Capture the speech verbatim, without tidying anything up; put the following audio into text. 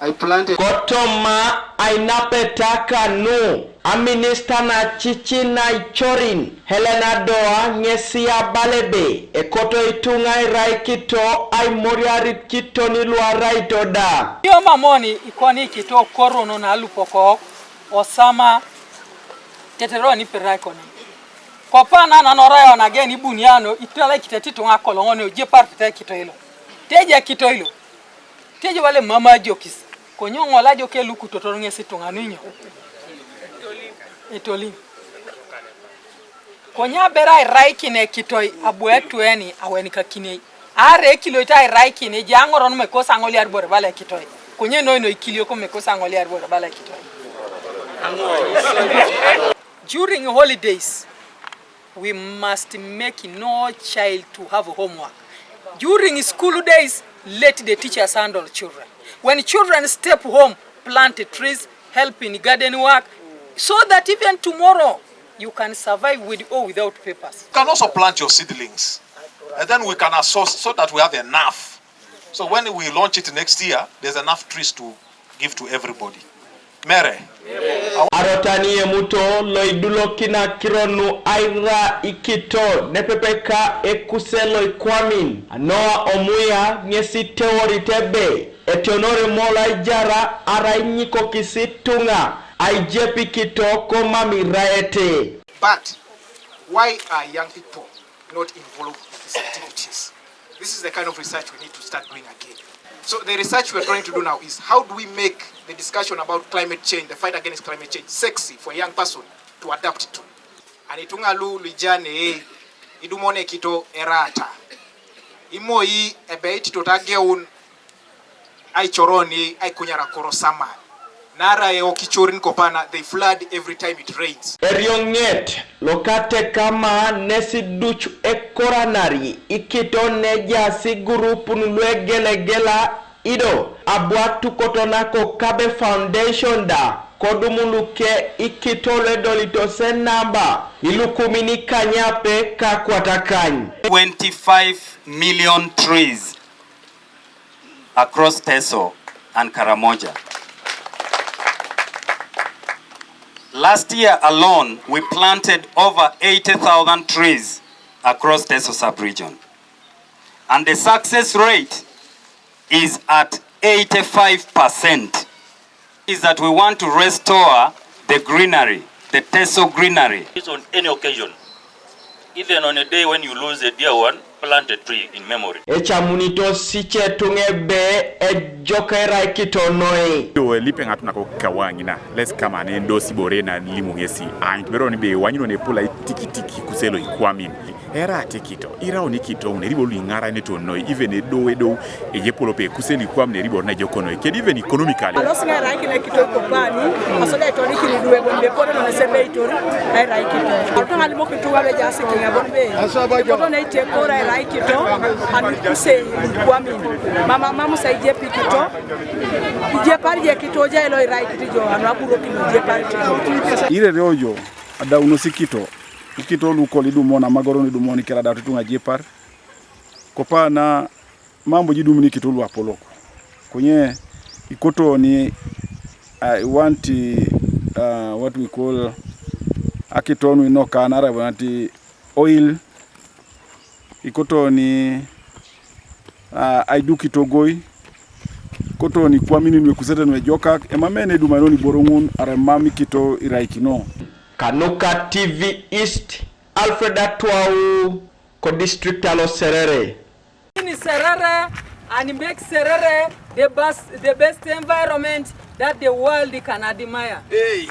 I planted. Kotoma ainapeta kanu, aminista nacici naicorin Hellen Adoa ŋesi abala ebe ekoto ituŋa erai ikito aimoriarit ikito ni lu araito da. Iomamoni ikoni ikito korono nalupok osama tetere oni pirai koni. Kopa nana norai onage ni buniano itala ikitete ituŋa akoloŋ oni ojeparpita ikito ilo. Teje ikito ilo. Tejo wale mama ajokis. Konye ŋol ajo kelukutotor ŋesi ituŋa nuinyo. Etolim. Konye abera iraikin ekitoi abu etueni awenikakinei. Are ekilioit airaikin eji aŋoron mekosa aŋoliar bore bala ekitoi. Konye noi noi ikilioko mekosa aŋoliar bore bala ekitoi. During holidays, we must make no child to have homework. During school days, let the teachers handle children. When children step home, plant trees, help in garden work, so that even tomorrow you can survive with or without papers. You can also plant your seedlings, and then we can assess so that we have enough. So when we launch it next year, there's enough trees to give to everybody. Mere. Arotani emuto loidulokina kironu aira ikito nepepeka ekuse loikwamin, Noa Omuya ŋesi teorit ebe etionore molo aijara arai nyikokisi ituŋa aijep ikito komam iraete. But why are young people not involved in these activities? This is the kind of research we need to start doing again. So the research we're trying to do now is how do we make the discussion about climate change, the fight against climate change, sexy for a young person to adapt to? Ani ituŋa lu luijan ee idumone ikito eraata. Imoi ebe itito tageun aicoroni aikunyara korosaman. Naarai eokicorin kopana, they flood every time it rains. Erioŋet lokateka ama nesi duc ekoranari ikito nejaas igurupun luegelegela ido abu atukoto nako Kabe Foundation da kodum luke ikito luedolito senamba ilukumin ikanyape kakwatakany. Twenty-five million trees across Teso and Karamoja. Last year alone, we planted over eighty thousand trees across Teso sub-region. And the success rate is at eighty-five percent. Is that we want to restore the greenery, the Teso greenery. It's on any occasion, even on a day when you lose a dear one, plant a tree in memory. Ecamunito sice ituŋa ebe ejok erai ikito noi. Do elipe ŋatu nako kawaŋina, les kama ne endosi bore na limu ŋesi. Aint bero ni be wanyiro ne pula itikitiki kuselo ikwamin. Era atikito, ira oni kito, ne ribolu iŋara ne tonoi, even edo edo, ejepolo pe kuselo ikwam ne ribolu na jokonoi, kedi even economically. Alos ŋara ikine kito kopani, asoda itoni kini duwe bon be kodo ne sebe itori, era ikito. Ato ngali mo kito wale jasi kiŋa bon be. Kodo ne ite kora era ikito, ani kuse ikwami. Mama mamu sa ijepi kito, ijepar je kito ja ilo era ikito jo, anu aburo kino ijepar kito. Ire riojo, adauno sikito. Ikito lukol idumon, amagoro ni idumon, kela da tutuŋ ajepar. Kopana mambo jidumuni ikito luapolok. Konye ikotoni, uh, I want, uh, what we call akitonu inokan, ara want oil. Ikotoni, uh, aiduk itogoi. Ikotoni kwamin nuekusete nuejokak, emamene edumainoni iboro ŋun, ara mam ikito iraikino. Kanuka T V East, Alfred Atwau, ko district alo Serere. In Serere and make Serere the best, the best environment that the world can admire. Hey.